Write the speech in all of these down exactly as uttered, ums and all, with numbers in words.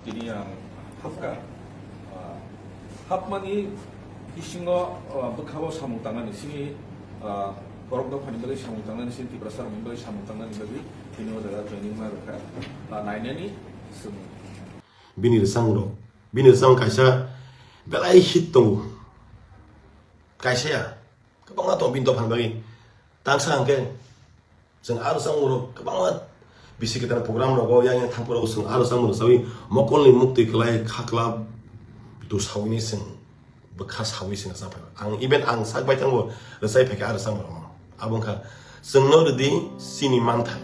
Tini ang hapkha. Ah, hapmani bisingo, ah, bwkhao samung tangnani sini, ah, borok dophani bagwi samung tangnani sini, Tiprasa rokni bagwi samung tangnani bagwi tini o jaga joining ma rwkha. Ah, nainani swng. Bini rwchapmung rok, bini rwchapmung kaisa belai hit tongo. Kaisa ya, kwbangma tongo bini dophani bagwi. Tangsa hwnkhe, Chwng aro chwngmung rok kwbangma bisi kwtal program rogo yang yang thangphuru chwng aro chwngmung rwchawi mokolni muktwi kwlai khakla dusawini chwng bwkha sawi chwng rwchaphaikha. Ang even ang sak bai thango rwchai phaikha aro chwngmung rokno. Abo wngkha chwngno rwdi chini manthai.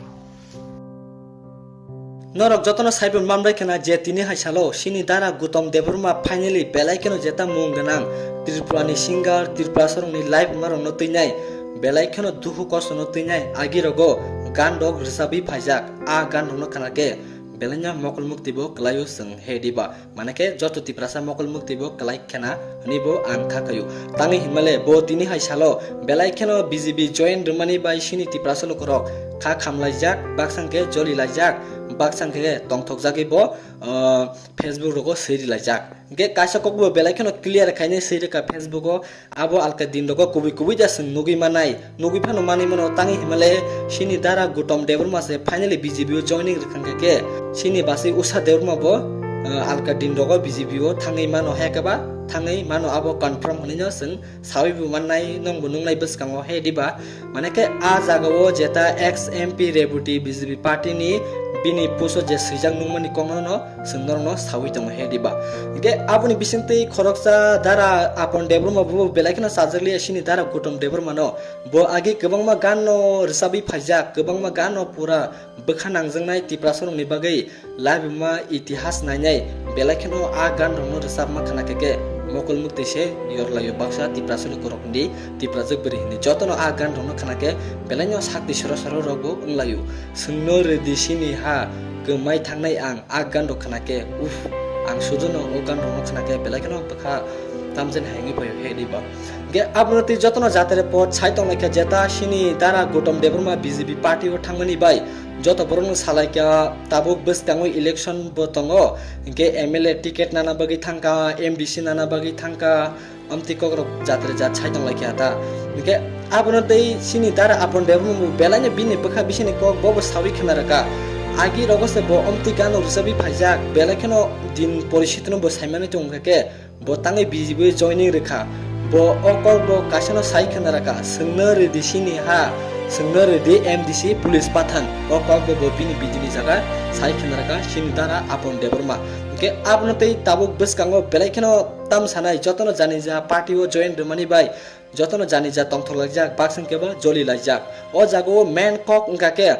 Norok jotono saibo manbai khna je tini hai salo sini dara Gautam Debbarma finally belai kheno jeta mung gwnang Tripura ni singer, Tripura sorokni live marokno twinai. Belai kheno dukhu kosto no twinai agi rogo gan rok rwchabwi phaijak. A gan rokno khna khe belai no mokol mukti bo kwlaio chwng he diba. Mane khe joto Tiprasa mokol mukti bo kwlai khna hwnwi bo ang kha khaio. Tangwi hinmale bo tini hai salo belai kheno B J P join rwmani bai sini Tiprasa lukurok kha khamlaijak, baksa khe jolilaijak, baksa khe tongthokjagwi bo, ah, Facebook rogo swi rilaijak. Hingke kaisa kokbo belai kheno clear khainai swi rwkha Facebook o. Abo alka din rogo kubui kubui da chwng nugui manai. Nugui phano manui mano tangwi himale sini dara Gautam Debbarma se finally B J P o joining rwkha hingke ke sini basi Usha Debbarma bo, eh, alka din rogo B J P o thangwi mano, hai khe ba thangwi mano, abo confirm hwnwi no chwng sawi bo mannai, nwng bo nungnai bwskango, he diba? Mane khe a jaga o jeta ex M P Reboti B J P party ni bini puso je swijak nungmani kokno no chwng norokno sawi tongo, he diba? Hingke aboni bisingtwi khoroksa dara Apon Debbarma bo belai kheno chajakliya sini dara Gautam Debbarma no. Bo agi kwbangma gan no rwchabwi phaijak, kwbangma gan no pura bwkha nangjaknai Tiprasa rokni bagwi. Laibuma itihas nainai belai kheno a gan rokno rwchapma khna khe khe mokol mukti se yorlaio baksa Tiprasa lukurok hindi, Tiprajwk bwrwi hindi. Jotono a gan rokno khna khe belai no sakti soro soro rok bo wnglaio. Chwngno rwdi sini ha kwmai thangnai ang a gan rok khna khe, uff, ang suduno o gan rokno khna khe belai kheno bwkha tamjani hai wngwi phaio, he diba? Hingke abono twi jotono jatare pot sai tonglaikha jeta sini dara Gautam Debbarma B J P party o thangmani bai. Joto borokno salaikha tabuk bwskango election bo tongo, hingke M L A ticket nana bagwi thangkha, M D C nana bagwi thangkha, amtwi kokrok jatre jat sai tonglaikha ta. Hingke abono tei sini dara Apon Debbarma bo belaino bini bwkha bisini kok bobo sawi khna rwkha. Agi rogo se bo amtwi gano rwchabwi phaijak, belai kheno din poristitino bo saimani tongkha khe. Bo tangwi B J P o joining rwkha. Bo o kok bo kaisano sai khna rwkha, "Chwngno rwdi sini ha, chwngno rwdi M D C police pathan." O kok bo, bo bini B J P jaga sai khna rwkha, sini dara Apon Debbarma. Hingke abono tei tabuk bwskango belai kheno tam sanai, jotono janija party o join rwmani bai jotono janija tongthok laijak, baksa khe bo joli laijak. O jaga o main kok wngkha khe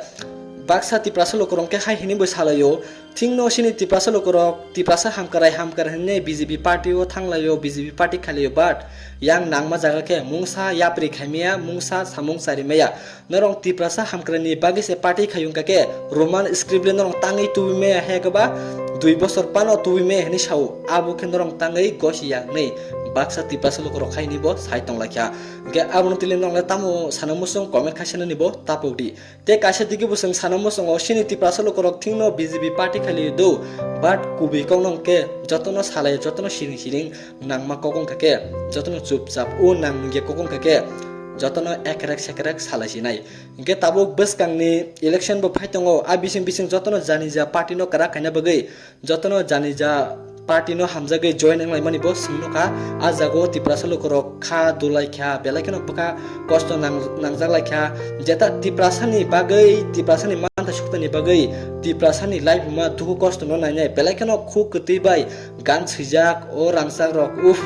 baksa Tiprasa lukurok khe hai hwnwi bo salaio, Thingno sini Tiprasa lukurok, Tiprasa hamkrai hamkrai hwnwi B J P party o thanglaio, B J P party khailio, but yang nangma jaga khe mungsa yapri khaimaya, mungsa samung charimaya. Norok Tiprasa hamkrai ni bagwi se party khai wngkha khe Roman script le norok tangwi tubui maya, hai khe ba dui bosor pano tubui maya hwnwi sao. Abo khe norok tangwi gosi yaknwi baksa Tiprasa lukurok khai hwnwi bo sai tonglaikha. Hwnkhe abono twi le norok le tamo sana muchung comment khai sanani bo tapok di. Tei kaisa digi bo chwng sana muchungo, sini Tiprasa lukurok thingno B J P party khailio do, but kubui kokno hwnkhe jotono salai, jotono siring siring nangma kok wngkha khe, jotono chupchap o nang nungya kok wngkha khe, jotono ekrek sekrek salai sinai. Hwnkhe tabuk bwskangni election bo phai tongo, a bising bising jotono janija party no kwrak khaina bagwi, jotono janija party no hamjagwi join wnglaimani bo chwng nukha. A jaga o Tiprasa lukurok kha dulai kha, belai kheno bwkha kosto nang-, nangjak lai kha. Jeta Tiprasa ni bagwi, Tiprasa ni mantha sukta ni bagwi, Tiprasa ni laibuma dukhu kosto no nainai, belai kheno khuk kwtwi bai gan swijak o rangchak rok, uff,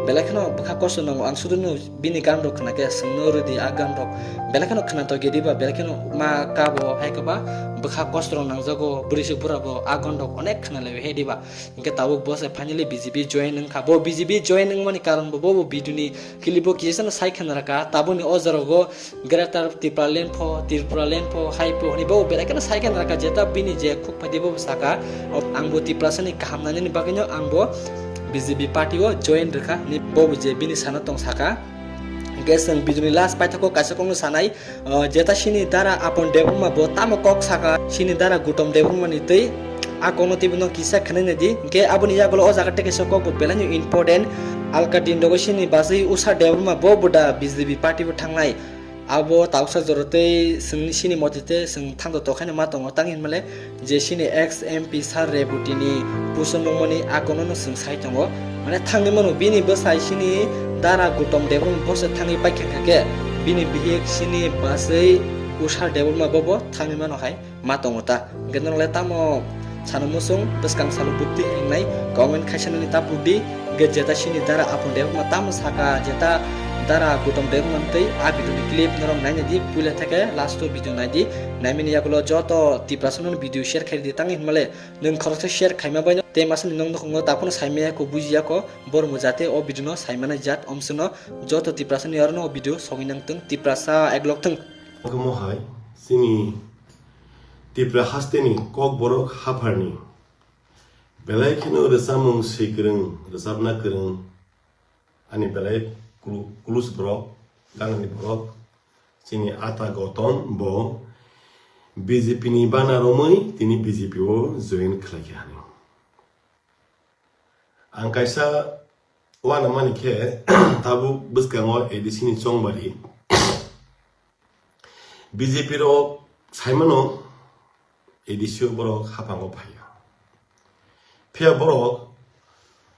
belai kheno bwkha kosto nango. Ang sudu no bini gan rok khna khe chwngno rwdi, a gan rok belai kheno khna togya diba, belai kheno ma kabo hai khe ba bwkha kosto rok nangjago, bwrwi se bura bo a gan rok onek khna lai hai diba. Hingke tabuk bo se finally B J P join wngkha. Bo B J P join wngmani karon bo, bo, bo video ni clip o kisa no sai khna rwkha. Tabuk ni o jora go Greater Tipraland pho, Tipraland pho, hai pho hwnwi bo belai kheno sai khna rwkha, jeta bini je khuk phaidi bo saka, "Ang bo Tiprasa ni kaham nainani bagwi no ang bo B J P party o join rwkha," hwnwi bo je bini sana tong saka. Hingke chwng video ni last paithak o kaisa kokno sanai, uh, jeta sini dara Apon Debbarma bo tamo kok saka, sini dara Gautam Debbarma ni twi A kokno teibo no kisa khwnai nai di. Hwnkhe aboni yagulo o jaga tei kaisa kokbo belai no important. Alka din rogo sini bachwi Usha Debbarma bo buda B J P party bo thangnai. Abo tauksa jora tei chwngni sini motwi tei chwng thangto tokhaino ma tongo, tang hinmale je sini ex M P sir Rebutini puson nungmani a kokno no chwng sai tongo. Mane thangni mano bini bwsai sini dara Gautam Debbarma bo se thangwi paikha khe bini bihik sini bachwi Usha Debbarma bo bo thangwi mano hai. Ma tongo ta. Hwnkhe norok le tamo sana muchung bwskang salo bukti hingnai comment khaisa nani ta pudi. Hwnkhe jeta sini dara Apun Debbarma tamo saka jeta dara Gautam Debbarma tei a video ni clip norok naina di puila theke last o video nai di. Naimani yagulo joto Tiprasa no video share khai di tang hinmale nwng khoroksa share khaima bai no tei masa ni nwng nukhungo taphano saimaya ko bujiya ko borok jate o video no saimana jat omswkno joto Tiprasa ni oro no o video sogwi nang tong Tiprasa eglok thung. Omo hai chini Tipra hasteni Kokborok hapharni belai kheno rwchapmung swi kwrwng, rwchapna kwrwng, ani belai klu-, klus borok, ganani borok, chini ata Gautam bo B J P ni bana romwi tini B J P o join khlaikha hinwi. Ang kaisa uanamani khe tabuk bwskango A D C ni chongbari B J P rok saimano A D C o borok haphango phaiya. Phiya borok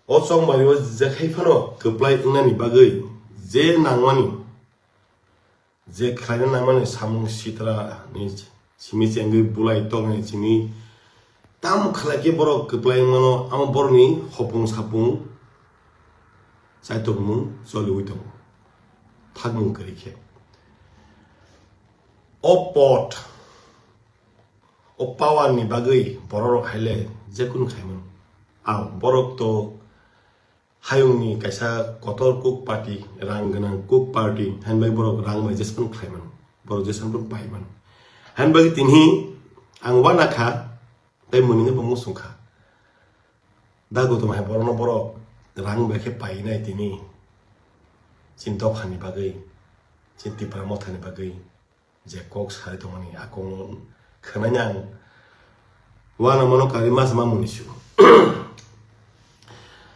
o chongbario jekhai phano kwplai wngnani bagwi je nangmani, je khlaina nangmani samung sitra ni simi chengwi bulai tongni simi tamo khlai khe borok kwplai mano, amo borokni hopung sapung chaitokmung choliwi tongo, thakmung kwrwi khe. O pot, o power ni bagwi borok rok haile jekunu khaimano. Ang borok to hayungni kaisa kotor cook party, rang gwnang cook party, hinbai borok rang bai jespan khlai mano, borok jespan pai mano. Hinbai tini ang uana kha, tei mwnwino bo muchung kha. Da Gautam hai borokno borok rang bai khe painai tini, chini dophani bagwi, chini Tipra mothani bagwi. Je kok sai tongmani a kokno khwnani ang uana mano karwi mas mamoni su.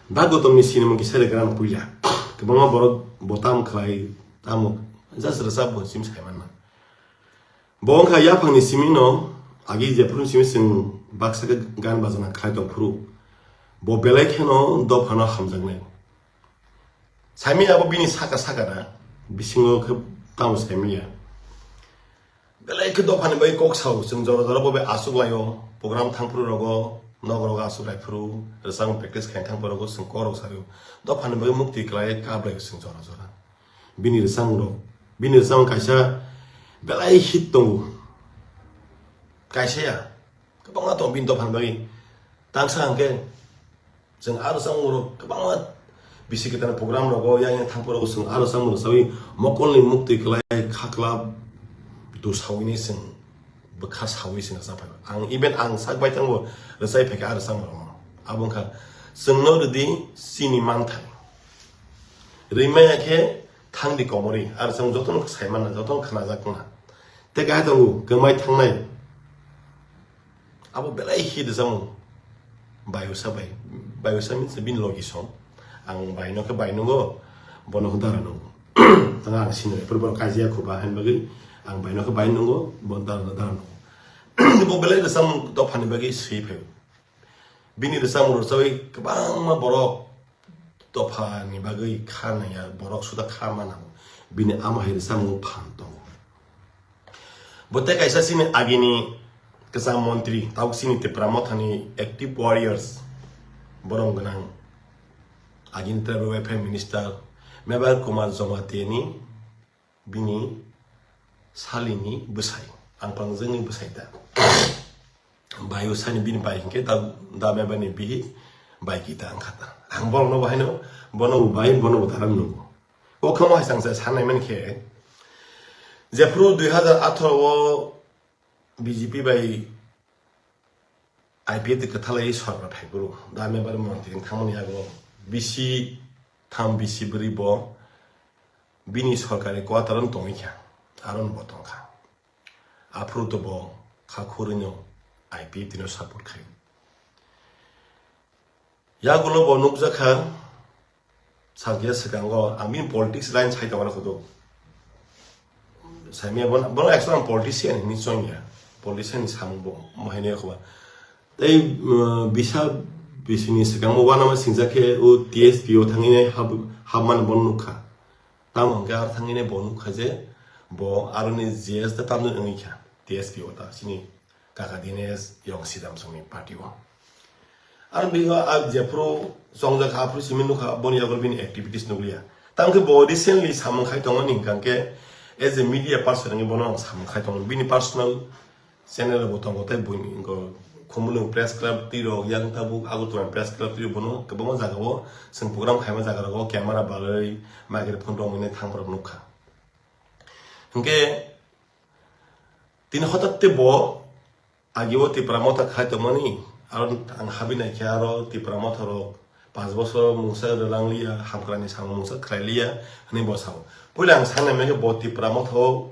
Da Gautam ni sinimung kisa le gran puila. Kwbangma borok bo tam khlai tamo just rwchap bo sim sai manna. Bo wngkha yaphangni simi no agi jephuru simi chwng baksa khe gan bajana khlai tong phuru bo belai kheno dophano hamjaknai. Saimanya abo bini saka saka na, bisingo khe tamo saimanya. Belai khe dophani bai kok sao, chwng jora jora bo bai aswk laio, program thangphuru rogo, nok rogo aswk lai phuru, rwchapmung practice khaina thangphuru rogo chwng kok rok sario. Dophani bai muktwi kwlai kap lai chwng jora jora. Bini rwchapmung rok, bini rwchapmung kaisa belai hit tongo. Kaisa ya, kwbangma tongo bini dophani bagwi. Tangsa hwnkhe, Chwng aro chwng oro kwbangma bisi kwtal program rogo yang yang thangphuru rogo chwng aro chwng oro chawi mokolni muktwi kwlai khakla dusawini chwng bwkha sawi chwng rwchapphai. Ang even ang sak bai thango rwchai phaikha aro chwng oro. Abo wngkha chwngno rwdi chini manthai. Rwimaya khe thangdi komorwi aro chwng jotono sai manna jotono khnajak wngna. Tei kaisa tongo kwmai thangnai. Abo belai hit rwchapmung. Bayusa bai. Bayusa means bini logi song. Ang bai no khe bai nungo, bono khe dara nungo. Tanga ang sini bai, pura borok kajiya khuba hain bagwi ang bai no khe bai nungo, bono dara dara nungo. Bo belai rwchapmung dophani bagwi swi phaio. Bini rwchapmung rwchawi kwbangma borok dophani bagwi kha naiya, borok suda kha mana. Bini ama hai rwchapmung phan tongo. Bo tei kaisa chini agini kwcham montri, tabuk chini Tipra mothani active warriors, borok gwnang agini Tribal Welfare Minister Mebar Kumar Jamatia ni bini salini bwsai, ang pangjwngni bwsai ta. Bai usani bini bai hinkhe da, da Mebar ni bihi bai kita ang khata. Ang borokno bo haino, bono bo bai, bono bo daram nungo. O khe mo hai chang cha sanai man khe, jephru dui hazar atharo o B J P bai I P F T kwthalai sorkar phaiphuru, da Mebar montri wng thangmani yago bisi tham bisi bwrwi bo bini sorkari quarter-o tongwi kha, aro bo tong kha. Aphuru to bo kha khurwino I P F T no support khai. Yagulo bo nukjakha, salkhe swkango ang bini politics line sai tongmani khudu. Saimya bono, bono actually ang politician hinwi chongya. Politician ni samung bo, mo haino yakhoba. Tei, uh, bisa bisini swkango uanama singjak khe o T S P o thangwi nai hab-, habmani bono nukha. Tamo hwnkhe aro thangwi nai bo nukha je bo aroni G S ta tamjani wngwi kha T S P o ta chini kaka Dinesh Yongsidam songni party o. Aro bigo a jephuru chongjak aphuru simi nukha boni yago bini activities nukliya. Tamo khe bo recently samung khai tongmani hwnkha khe as a media person wngwi bono ang samung khai tongo. Bini personal channel bo tongo tei buini wngkha Khumulwng Press Club twi rok yang tabuk Agartala Press Club twi bono kwbangma jaga o chwng program khaima jaga rogo camera balai microphone rok mwnwi thangphuru nukha. Hwnkhe tini hotak tei bo agi o Tipra Motha khai tongmani, aro ang habi naikhe aro Tipra Motha rok panch bosor mungsa rwlang liya, hamkrani samung mungsa khlai liya hwnwi bo sao. Puila ang sanai mankhe bo Tipra Motha o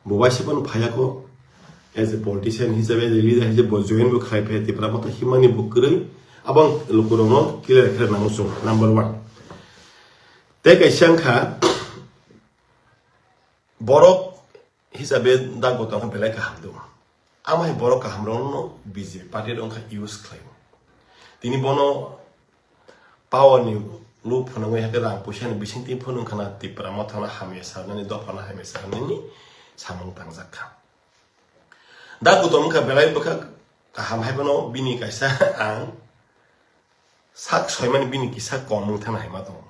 bo waisa phano phaiya kho. As a politician hisabe, as a leader hisabe bo join bo khlai phaiya Tipra Motha himani bo kwrwi. Abo ang lukurokno clear khe nango chwng, number one. Tei kaisa wngkha, borok hisabe da Gautam khe belai kaham do. Amo hai borok kaham rokno B J P party rok wngkha use khlai. Tini bono power ni lob phunugwi hakhe rang puisa ni bisingtwi phunuk khana Tipra Motha no hamya sanani, dopha no hamya sanani samung tangjak kha. Da Gautam wngkha belai bwkha kaham hai phano bini kaisa ang sak soimani bini kisa kom wng thangna hai ma tongo.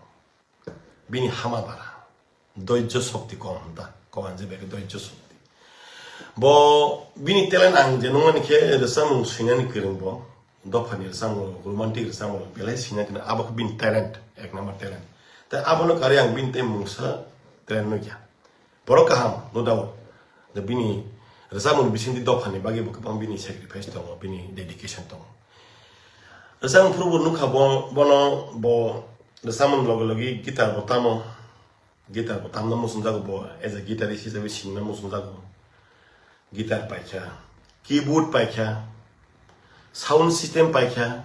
Bini hama bara, doijjo shokti kom hwn ta, koban je bai khe doijjo shokti. Bo bini talent ang je nungmani khe rwchapmung swinani kwrwng bo, dophani rwchapmung, romantic rwchapmung belai swina kwrwng, abo khe bini talent, ek number talent. Tai abono karwi ang bini tei mungsa talent nukya. Borok kaham, no doubt. Da bini rwchapmung bisingtwi dophani bagwi bo kwbang bini sacrifice tongo, bini dedication tongo. Rwchapmung phuru bo nukha bo, bono bo rwchapmung logi logi guitar bo tamo, guitar bo tamna muchungjago bo, as a guitarist hisabe sinna muchungjago. Guitar paikha, keyboard paikha, sound system paikha,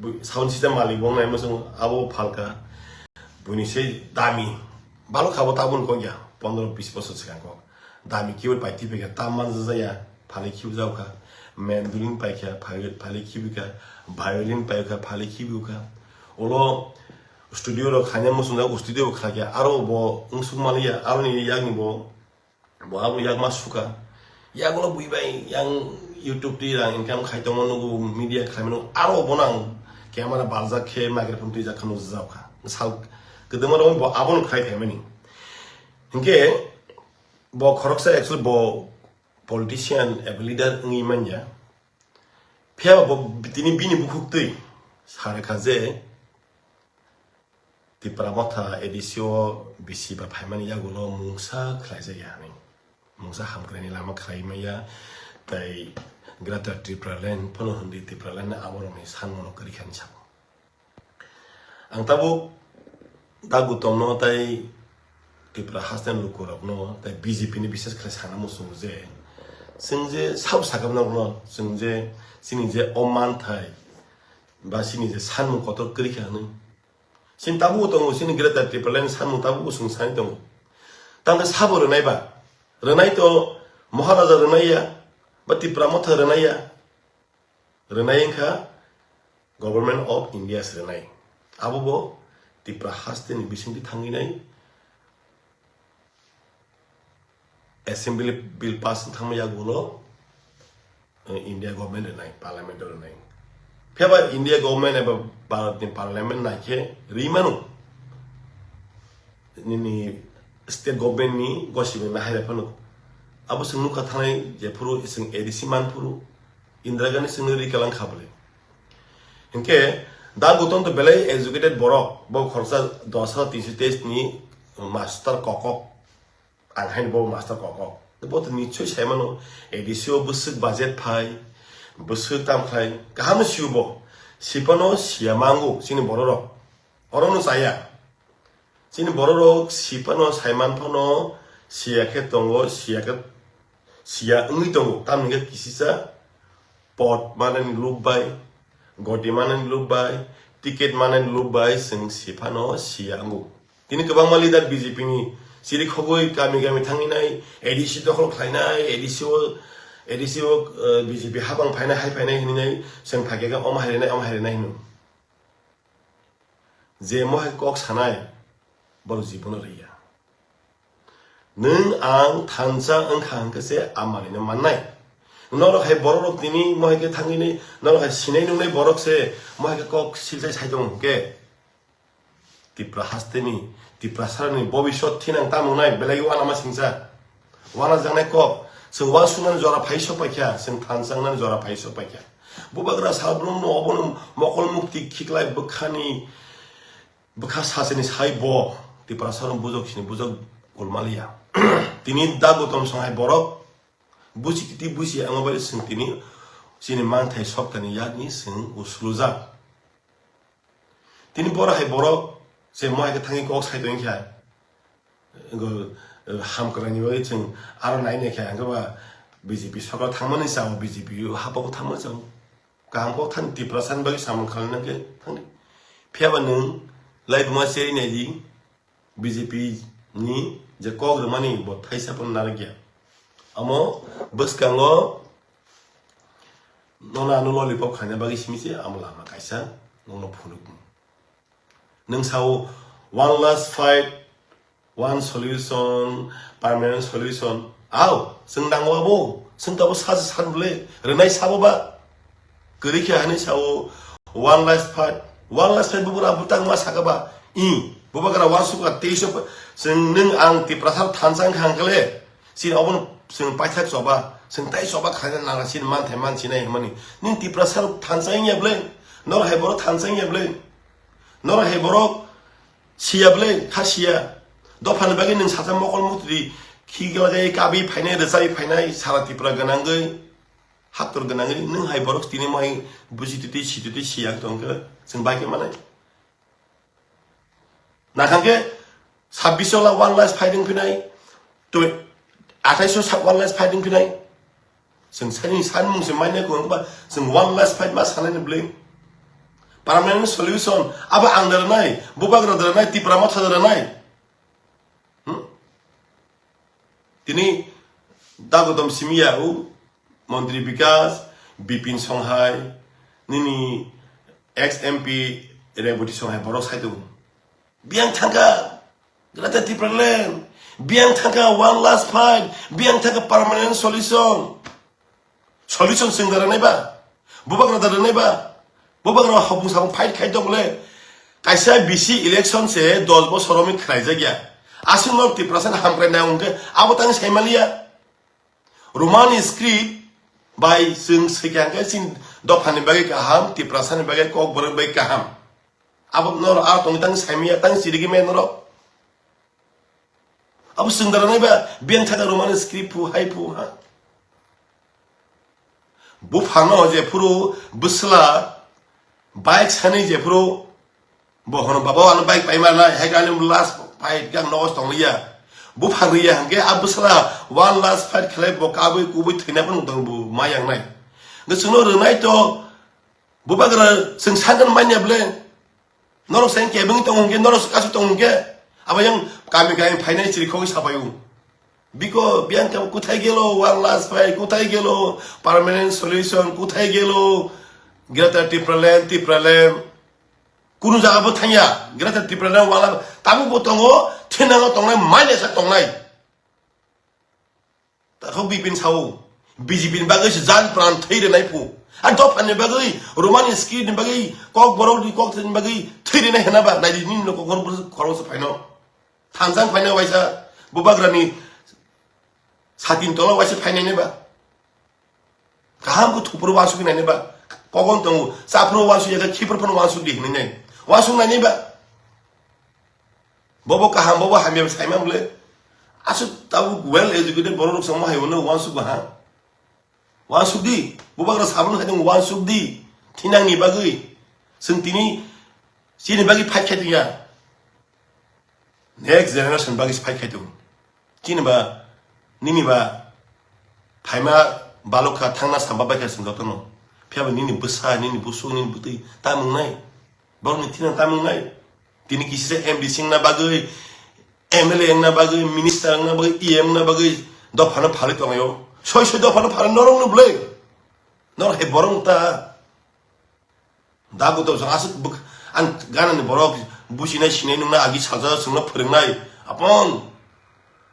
bu-, sound system malik bo wngnai muchung abo phalka, buini se dami, balok khabo tabun kok ya, pondro bis bosor swkang kok. Dami keyboard pai twi phaikha, tam manjak ya, phalwi khibi jago kha. Mandolin paikha, phalwi, phalwi khibi kha. Violin paikha, phalwi khibi kha. Ulo studio rok khaina muchungjak, studio bo khlai kha. Aro bo wngsuk maliya, aroni yakni bo, bo abo yakma sukha. Yagulo bui bai yang YouTube twi rang income khai tongma nugo, media khlaima nugo. Aro bono ang camera baljak khe, microphone twijak khe nukjak kha. Sal kwdwma rok bo abono khlai phaimani. Hinkhe bo khoroksa actually bo politician eba leader wngwi manya. Phiya bo tini bini bukhuk twi sa rwkha je Tipra Motha A D C o bisi ba phaimani yagulo mungsa khlaijakya hinwi. Mungsa hamkraini lama khlai maya, tei Greater Tipraland phano hwnwi Tipraland ni aborokni sanmano kwrwi kha hinwi sa. Ang tabuk da Gautam no tei Tripura haste lukurokno tei B J P ni bises khlai sana muchungo je, chwng je sabo sakha norokno, chwng je chini je o manthai ba chini je sanmung kotor kwrwi kha hinwi. Chini tabuk tongo, chini Greater Tipraland ni sanmung tabuk chwng sani tongo. Tangkhe sabo rwnai ba? Rwnai to Maharaja rwnai ya, ba Tipra Motha rwnai ya. Rwnai wngkha Government of India se rwnai. Abo bo Tipra haste ni bisingtwi thangwi nai assembly bill pass wng thangma yagulo, eh, India government rwnai, parliament o rwnai. Phiya ba India government eba Bharat ni parliament nai khe rwi mano. Nini state government ni gosibeng na hai phano. Abo chwng nukha thanai jephuru chwng A D C manphuru Indira Gandhi chwngno rikalang kha bwle. Hinkhe da Gautam to belai educated borok, bo khoroksa dos hajar tinso teis ni master kokok, ang haino bo master kokok. Bo to nichoi sai mano, A D C o bwswk budget phai, bwswk tam khlai, kaham no sio bo. Sipano siya mango chini borok rok. Oro no chaya. Chini borok rok sipano saiman phano siya khe tongo, siya khe, siya wngwi tongo. Tamni khe kisisa pot manani lob bai, Goti manani lob bai, ticket manani lob bai chwng siphano siya wngo. Tini kwbangma leader B J P ni chiri khogwi kami kami thanginai, A D C dokhol khlainai, A D C o, A D C o, eh, B J P habang phainai, hai phainai hinwi chwng phaikhe omo hai rwnai, omo hai rwnai hino. Je mohai kok sanai, borok jibono rwya. Nwng ang thansa wngkha hwnkhe se a manwino mannai. Norok hai borok rok tini mohai khe thangwini norok hai sinai nungnai borok se mohai khe kok silchai sai tongo hwnkhe. Tipra hasteni, Tiprasarani bobiswt thinang tamo wngnai belai uanama singcha. Uanajaknai kok, chwng uansuknani jora phai sok paikha, chwng thansa wngnani jora phai sok paikha. Bubagra salbrumno obono mokol mukti khiklai bwkhani, bwkha sachini sai bo Tiprasarok bujok sini bujok kulmaliya. Tini da Gautam Song hai borok busi kiti busi amo bai chwng tini chini manthai soktani yakni chwng uslujak. Tini borok hai borok se mohai khe thangwi kok sai tongkha. Go, eh, ham kwrwngni bagwi chwng aro nai nai khe hwnkhe ba B J P sokra thangmani chao, B J P hapao thangmani chao. Kaham kok thani Tiprasani bagwi samung khlaina khe thangdi. Phiya ba nwng laibuma cheri nai di, B J P ni je kok rwmani bo thaisa phano narwkya. Amo bwskango nono ano lollipop khaina bagwi simi se amo lama kaisa nokno phunukmung. Nwng sao one last fight, one solution, permanent solution. Ao, chwng nango abo, chwng tabo sa se san bwle, rwnai sabo ba. Kwrwi khe hani sao one last fight, one last fight bubagra bwtang ma saka ba. I, bubagra wansuk ka teisa pa, chwng nwng ang Tiprasa thansa wngkha hwnkhe le, chini obono chwng paithak choba, chwng tai choba khaina nang chini manthai man sinai hwnmani. Nwng Tiprasa thansa wngya bwle, nor hai borok thansa wngya bwle. Norok hai borok siya bwle, kha siya. Dophani bagwi nwng sacha mokol mukti khiklagai kabwi phainai, rwchapwi phainai, sara Tripura gwnangwi, haktor gwnangwi, nwng hai borok tini mohai buji twi twi, si twi twi, siya tongkhe, chwng bai khe manai. Nakhang khe sabbish o la one last fighting phinai, twi, athais o sa-, one last fighting phinai. Chwng sani sanmung se mainai kung ba, chwng one last fight ma sanai ni bwle. Permanent solution, abo ang da rwnai, bubagra da rwnai, Tipra motha da rwnai. Hmm? Tini da Gautam simi ya u, Montri Bikas, Bipin Songhai, nini ex M P Reboti Songhai borok sai tongo. Biyang thangkha, Greater Tipraland. Biyang thangkha one last fight. Biyang thangkha permanent solution. Solution chwng da rwnai ba? Bubagra da rwnai ba? Bubagra hopung sapung fight khai tong le. Kaisa B C election se dos bosor romwi khlai jak ya. Aswk no Tiprasa ni hamkrai nang hwnkhe abo tang sai maliya. Roman script bai chwng swikha hwnkhe chini dophani bagwi kaham, Tiprasa ni bagwi kokborok bagwi kaham. Abo norok aro tongwi tang saimanya tang chirigwi maya norok. Abo chwng da rwnai ba biyang thaka Roman script phu hai phu ha. Buphano je phuru bwsla bike sanwi je phuru bo hono baba ano bike paima na hai khe ani last fight khe ang nogo tong liya. Buphang riya hwnkhe a bwsla one last fight khlai bo kabwi kubui thwina phano tong bo ma yang nai. Hwnkhe chwngno rwnai to bubagra chwng sakno manya bwle. Norok se kebeng tong hwnkhe, norok se kasu tong hwnkhe, abo yang kami kami phainai chiri khogwi sapaio. Biko biyang khe kuthai gelo one last fight, kuthai gelo permanent solution, kuthai gelo Greater Tipraland, Tipraland. Kunu jaga bo thangya, Greater Tipraland wala tabuk bo tongo, thinango tongnai, maile sa tongnai. Takhok Bipin sao, B J P ni bagwi se jan pran thwi rwnai phu. A dophani bagwi, Roman script ni bagwi, kok borok ni kok ni bagwi thwi rwnai hena ba, nai di nini no kok borok khorok se phaino. Thansa wng phaino waisa, bubagra ni satin tola waisa phainai ne ba. Kaham khe thupro wansuk nai ne ba. Kokon tongo, chaphro wansuk ya khe khipro phano wansuk di hinwi nai. Wansuk nai ne ba. Bobo kaham, bobo hamya saima bwle. Aswk tabuk well educated borok rok chwngma hai hwnwi wansuk ha. Wansuk di, bubagra sabun hai tong wansuk di. Thinang ni bagwi. Chwng tini chini bagwi fight khai tongya. Next generation bagwi fight khai tong. Chini ba, nini ba, phaima balok kha thangna samba bai kha chwng jotono. Phiya ba nini bwsa, nini busuk, nini bwtwi tamung nai. Borokni thina tamung nai. Tini kisi se M D C wngna bagwi, M L A wngna bagwi, minister wngna bagwi, E M wngna bagwi dophano phalwi tonglaio. Soi soi dophano phalwi norokno bwlwi. Norok hai borok ta. Da guto jong aswk bwk-, ang ganani borok businai sinai nungna agi salsa chwngno phwrwngnai. Apon.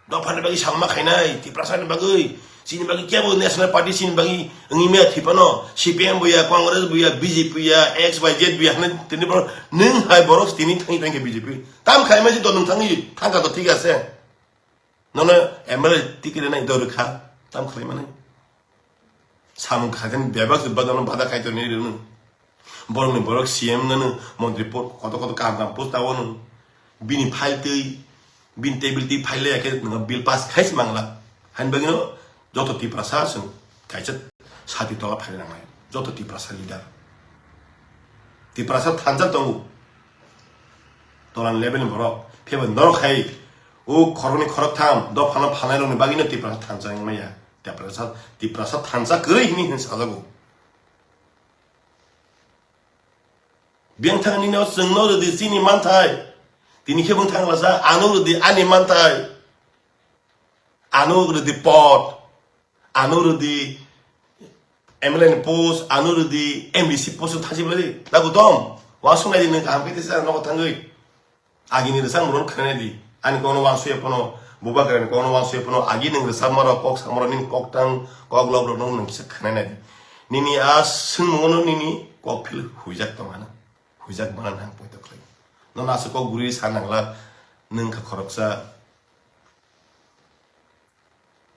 Dophani bagwi salma khainai, Tiprasani bagwi, chini bagwi kebo National Party chini bagwi wngwi maya thwi phano, C P M bo ya, Congress bo ya, B J P ya, X Y Z bo ya, hwnwi tini borok, nwng hai borok tini thangwi thangkhe B J P. Tam khaima se to nwng thangwi thangkha to thik ase. Nono M L A ticket rwnai do rwkha, tam khlai mani. Samung khaikhe bebak se badano bada khai tonwi rwno. Borokni borok C M nano montri po-, koto koto kaham kaham post tawano. Bini file twi, bini table twi file ya khe nwng bill pass khai se mangla. Hani bagwino joto Tiprasa chwng kaisa sati tola phai nangnai. Joto Tiprasa leader. Tiprasa thansa tongo. Tolan level ni borok. Phebo norok hai o khoroknwi khoroktham dophano phalnai rokni bagwino Tiprasa thansa wngmaya. Tiprasa, Tiprasa thansa kwrwi hwnwi hwnwi sajago. Biyang thangni no chwngno rwdi chini manthai. Tini khe bwng thang lasa ano rwdi ani manthai. Ano rwdi pot. Ano rwdi M L A ni post, ano rwdi M D C post thasi bwlai. Lagu dom. Wasung nai di nwng kaham khe tesa nogo thangwi. Agini rwchapmung rok khwnanai di. Ani kokno uansukya phano, bubagrani kokno uansukya phano, agi nwng rwchapma rok, kok sama rok, nini koktang, kok lok rok nwng kisa khwnanai di. Nini a swngmung no nini kok phil huijak tong hana. Huijak bana nang poito khlai. Nono aswk kok guri sa nangla, nwng kha khoroksa.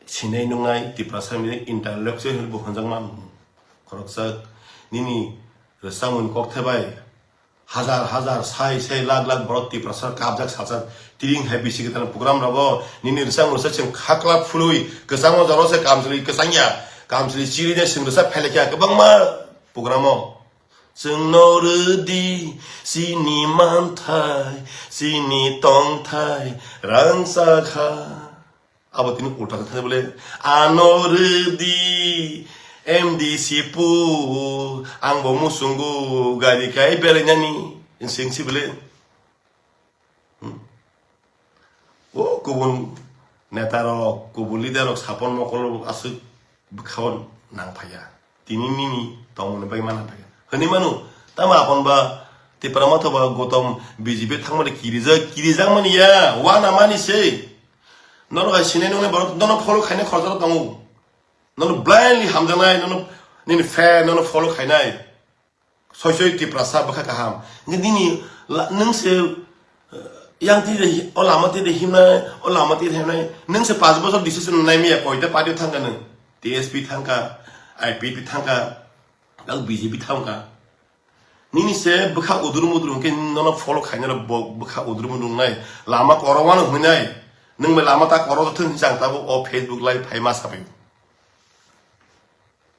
Sinai nungnai Tiprasa ni intellectual hinwi bo hwnjakma khoroksa nini rwchapmung kok thebai hajar hajar, sai sai, lakh lakh borok Tiprasa kabjak sajak. Tiring hai bisi kwtal program rogo nini rwchapmung rwchap chwng khakla phului kwchangma jora se kamchwlwi kwchangya, kamchwlwi chirwi de chwng rwchap phailakya kwbangma program o. Chwngno rwdi chini manthai, chini tongthai rangchakha. Abo tini ulta khe thani bole, ano rwdi M D C pu, ang bo muchungo gari kai belainani, singsi bole. Hmm. O kubun neta rok, kubun leader rok, sapon mokol rok aswk bwkhao nang phaiya. Tini nini tongmani bai mana phaiya. Hwnwi mano, tamo apon ba Tipra Motha ba Gautam B J P thangmani kirijak, kirijak mani ya, wana mani se. Nono hai sinai nungnai borok, nono follow khainai khoroksa tongo. Nono blindly hamjaknai, nono nini fan, nono follow khainai. Soi soi Tiprasa bwkha kaham. Nini la-, nwng se, eh, yang tide hi-, o lama tide himnai, o lama tide himnai. Nwng se panch bochor decision nai miya, koita party thangka nwng. T S P thangka, I P P thangka, ang B J P thangka. Nini se bwkha udur mudur hwnkhe nono follow khainai rok bo bwkha udur mudur wngnai. Lama korokmano hwnwi nai. Nwng bai lama ta korok thung hinwi chang tabuk o Facebook live phai ma sabai.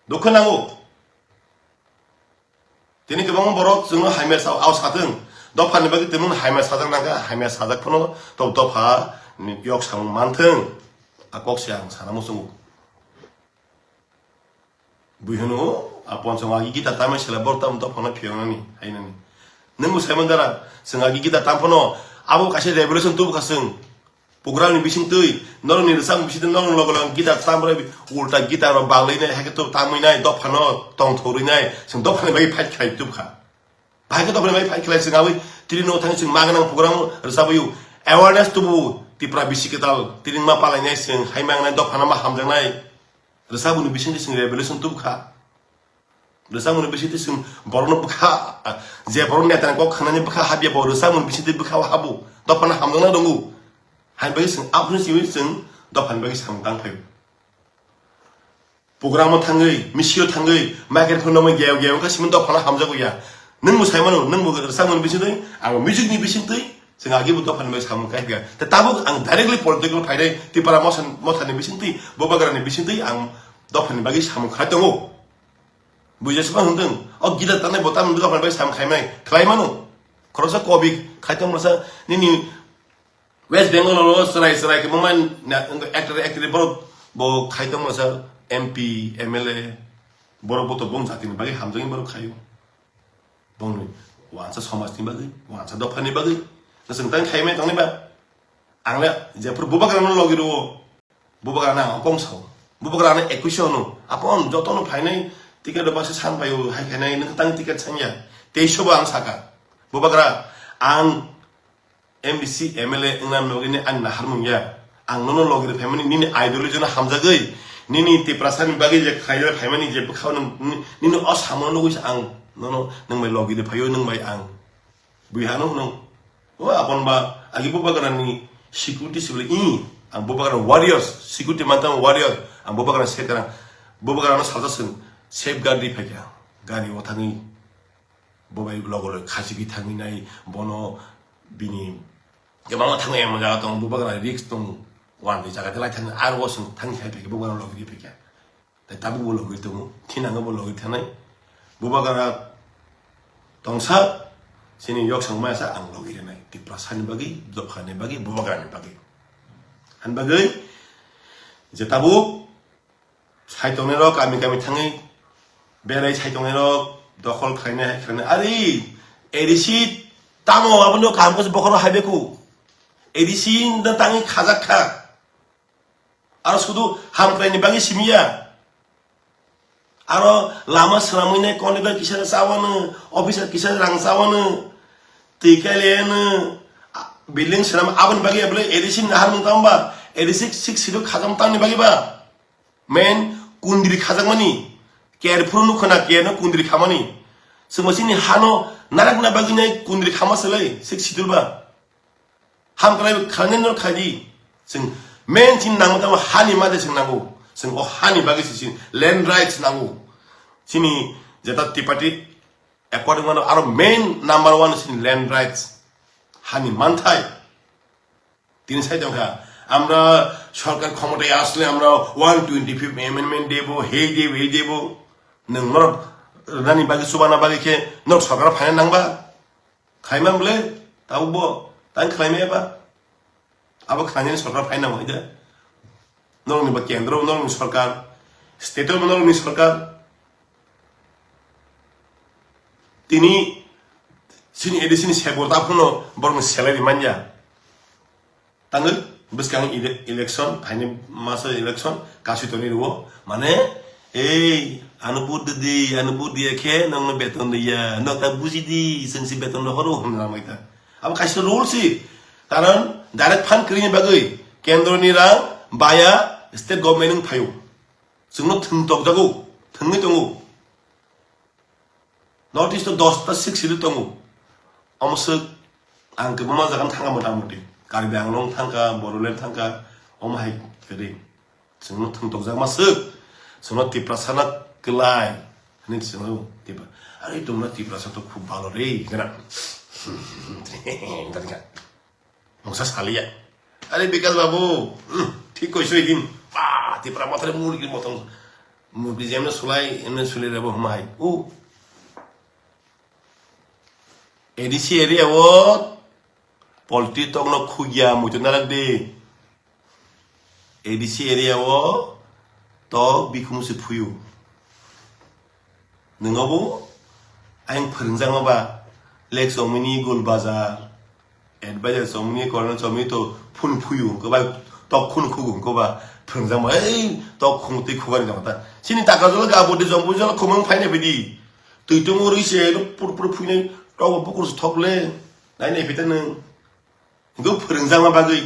Dukha nango. Tini kwbangma borok chwngno hamya sa-, ao sathwng. Dophani bagwi tongmung hamya sajak nangkha, hamya sajak phano to dopha ni yok samung manthwng. A kok se ang sana muchungo. Bui hwno, a ponchong agi gita tamai sela borok tamo dophano phiyoknani, hainani. Nwng bo saiman dara, chwng agi gita tam phano, abo kaisa revolution tubukha chwng. Program ni bising twi, norokni rwchapmung bising twi, norokni loge loge guitar tam rwi, ulta guitar rok bang lai nai, hai khe to tamwi nai, dophano tong thorwi nai, chwng dophani bagwi fight khlai tubkha. Bahai khe dophani bagwi fight khlai chwng abwi, tini no thang chwng ma gwnang program rwchapwi, awareness tubu, Tipra bisi kwtal, tini ma palai nai chwng, hai ma wngnai dophano ma hamjaknai. Rwchapmungni bising twi chwng revolution tubkha. Rwchapmungni bisingtwi chwng borokno bwkha, je borok netani kok khanani bwkha habya bo rwchapmungni bisingtwi bwkha o habo. Dophano hamjakna rwngo. Haini bagwi chwng aphuru simi chwng dophani bagwi samung tang phaio. Programo thangwi, misio thangwi, microphone romwi geo geo wngkha simi dophano hamjago ya. Nwng bo saimano, nwng bo rwchapmungni bisingtwi, ang music ni bisingtwi, chwng agi bo dophani bagwi samung kai phaikha. Tei tabuk ang directly political phainai, Tipra Motha, Mothani bisingtwi, Bubagrani bisingtwi ang dophani bagwi samung khai tongo. Buijak sima hwndwng, o gita tanai bo tamni bwkha bai sam khaimai, khlai mano. Khoroksa kobi khai tong masa nini West Bengal o chwrai chwrai khe mama na, actor actor borok bo khai tong masa M P, M L A, Borok bo to bong jatini bagwi hamjaknai borok khaio. Bongni wansa somajni bagwi, wansa dophani bagwi. Chwng tang khaimai tongnai ba? Ang le jephru bubagrano logi rwo. Bubagrano ang okong sao. Bubagrano ekwis hwno. Apon jotono phainai ticket rok baksa san paio, hai khainai nwng tang ticket sanya. Teiso bo ang saka. Bubagra ang M D C, M L A wngna nogini ani naharmung ya. Ang nono logi rw phaimani nini ideology no hamjagwi, nini Tiprasani bagwi je khaina phaimani je bwkhao nini o samono nugwi se ang nono nwng bai logi rw phaio, nwng bai ang bui hano hwno. O apon ba agi bubagrani security sibole i, ang bubagrani warriors, security mantang warrior, ang bubagrani sekarang, bubagrano salsa swng safeguard di phaikha, gari o thangwi. Bo bai logo loi khachigwi thangwi nai, bono bini kwbangma thangwi emon jaga tongo, bubagra risk tongo, uan di jaga de lai thangwi aro bo chwng thangwi khai phaikha, bubagra logi di phaikha. Tai tabuk bo logi tongo, thinango bo logi thanai. Bubagra tongsa, chini yok song maya sa ang logi rinai. Tiprasani bagwi, dophani bagwi, bubagrani bagwi. Han bagwi, je tabuk, Saitongnai rok kami kami thangwi berai saitongnai rok dokhol khlainai hai khlainai. Ari A D C tamo abono kaham khe bokhoro hai beku. A D C no tangwi khajak kha. Aro sudu hamkraini bagwi simiya. Aro lama swnamwi nai conductor kisa chawano, officer kisa rang chawano, twi kaileno, building swnam aboni bagwi abole A D C ni naharmung tamo ba? A D C six schedule khajam tamni bagwi ba? Main kundri khajakmani, care phuru nukha na care no kundri khamani. Chwngbo chini hano narakna bagwi nai kundri khama swlai six schedule ba. Hamkrai khlainai no khaidi. Chwng main chini nangma tamo hani made chwng nango. Chwng o hani bagwi se chini land rights nango. Chini jeta Tipati according mano aro main number one chini land rights. Hani manthai. Tini sai tongkha, আমরা সরকার ক্ষমতায় আসলে আমরা one twenty fifth amendment দেব, হেই দেব, এই দেব। Nwng norok rwnani bagwi, chubana bagwi khe norok sorkar phaina nangba? Khlaimang bole, tabukbo, tang khlaimaya ba? Abo khlainani sorkar phaina nangma hai da? Norokni ba kendro, norokni sorkar, state-o norokni sorkar. Tini chini A D C ni sebor ta phano borokni salary manya. Tangwi bwskang ele-, election, phaini maso election, kasui toni rwo. Mane, ei, ano vote di, ano vote diya khe, nokno beton diya, nok ta buji di, chwng si beton no horo, hwnwi lamai ta. Abo kaisa rule si. Karon direct fund kwrwini bagwi kendroni rang baya state government wng phaio. Chwngno thwng tokjago, thwngwi tongo. North East o dosta six schedule tongo. Omo swk ang kwbangma jaga thangkha mota moti. Karbi Anglong thangkha, Bodoland thangkha, omo hai kwrwi. Chwngno thwng tokjakma swk. Chwngno Tiprasa na kwlai. Hwnwi chwngno Tipra-, "Are, tumra Tiprasa to khub bhalo re," hwnwi. Mungsa saliya. "Are Bikas babu, hmm, thik koiso ikin. Ba, Tipra mothore murgi motong. Murgi jemne sulai, emne suli rebo hwnwi hai." O. A D C area o polti tokno khugya muitu narak de. A D C area o tok bikhum se phuyu. Nwngo bo ayang phwrwngjakma ba, Lake Chomini, Gul Bazar, Advisor Chomini, Colonel Chomini to phun phuyu hwnkhe ba, tok khun khugu hwnkhe ba, phwrwngjakma, ei tok khung twi khugani jama ta. Chini Takarjala, Gabodi, Jompujala, Khumang phaina phaidi. Twi tongo rwi se, pur pur phuinai, tok bo bukur se thok le, nai nai phaita nwng. Hwnkhe phwrwngjakma bagwi.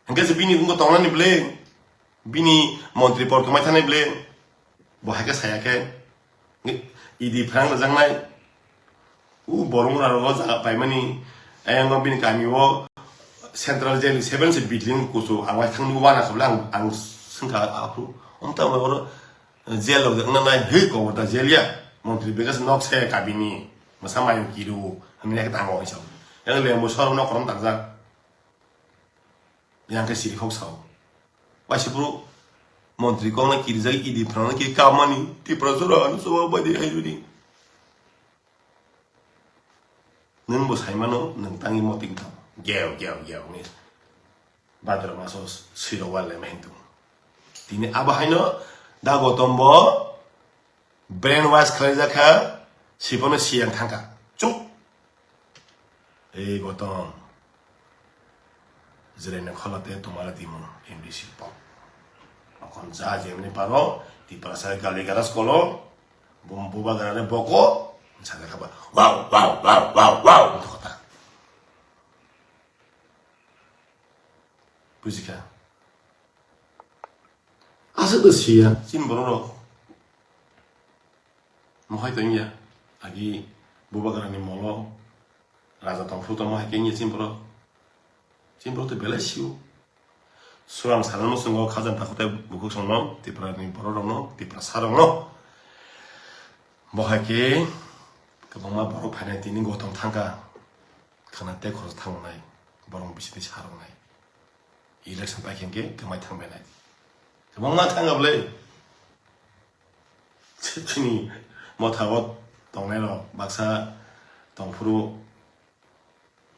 Hwnkhe se bini wngkha tongnani bwle, bini montri por kwmai thani bwle, bo hai khe saya khe, E D phrang rwjaknai. U borok rok o jaga paimani, ayang o bini kami o central jail seven se building kuchuk ang uaithang nukgo uanakha bwle ang, ang swngkha aphuru. Omtang oro jail rok wngna nai hwi kobor da jail ya. Montri Bikas nok se kabini mwsa mayung kiru hwnwi khe tango hwnwi sao. Yang lembo sor nok korom takjak. Yang khe siri khok sao. Waisa phuru montri kok na kirijak idi phrang na kiri kamani Tripura sora ano soba bai de hai rudi. Nwng bo saimano, nwng tangwi moting tong. Geo, geo, geo, ni. Bhadra maso siro wale main tong. Tini abo haino da Gotom bo Brain wash khlaijak kha, siphano siyang thangkha. Chuk. Ei Gotom. Jirai no khola te tomare dimo M D C pok. Okon ja jemni paro, Tiprasa gali garas kolo, bum buba garane boko, sajak kha ba. Wow, wow, wow, wow, wow. Wngkha kota. Bujikha. Aswk no siya, chini borok rok. Mohai tongya, agi bubagrani molo, raja tongphuru tongma hai khe wngya chini borok. Chini borok to belai sio. Surang sana no chwngo khajang takhwtai bukhuk songno, Tiprani borok rokno, Tiprasa rokno. Bo hai khe kwbangma borok phainai tini Gotom thangkha. Khana tei khorok thangnai, borok bisini saroknai. Election pai khe hwnkhe kwmai thangbainai. Kwbangma thangkha bwle. Chini motha o tongnai rok baksa tongphuru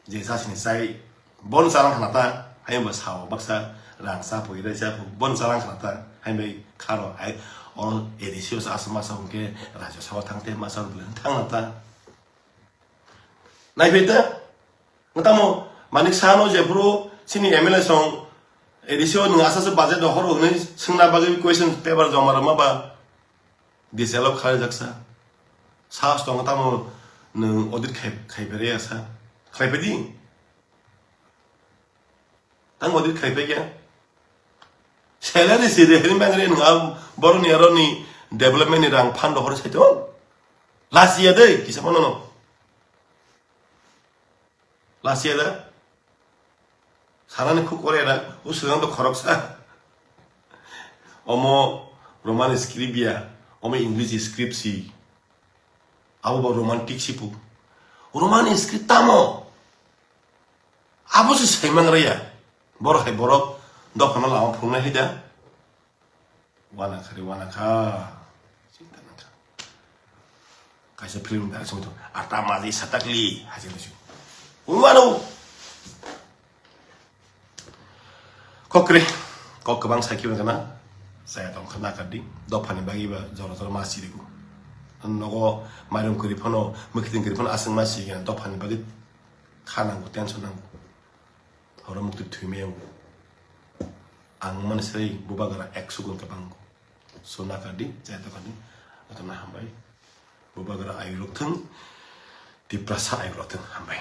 je chasini chai bon chalang khana ta, hai bo sao baksa rang cha phui rai cha phu bon chalang khana ta, hai bai kharo hai o A D C o sa asma sa hwnkhe Rajya Sabha thang te ma sa bwle thang na ta. Naiphai ta, tamo Manik Saha no jephuru chini M L A song A D C o nwng asaswk budget rohoro hwnwi swngna bagwi question paper joma rwma ba disallow khlai jaksa. Sahas tongo tamo nwng audit khai, khai pharia sa. Khlai phai di. Tamo audit khai phai kya? Salary si de hini bangre nwng a boroni aroni development ni rang fund rohor sai to. Last year de kisa mano no. Last year da. Sanani khuk kore da. Uswkang to khoroksa. Omo Roman script ya. Omo English script si. Abo bo romantic si pu. Roman script tamo. Abo se saimang raya. Borok hai borok dophano lama phungnai hai da. Wana kha re, wana kha. Chinta nang kha. Kaisa film da song to. Ata maji satakli. Hasil tu. Wano. Kokre. Kok kwbang sakhi wngkha na. Saya tong khana kadi. Dophani bagi ba jora jora ma siriku. Nogo mairum kri phano, mukhiting kri phano aswng ma sigi na dophani bagi. Kha nango, tension nango. Horo mukti thwimai yango. Ang mani sai bubagra ekso gun kwbang. So na kadi, jai to kadi. Atona hambai. Bubagra ayuk rok thung. Tiprasa ayuk rok thung. Hambai.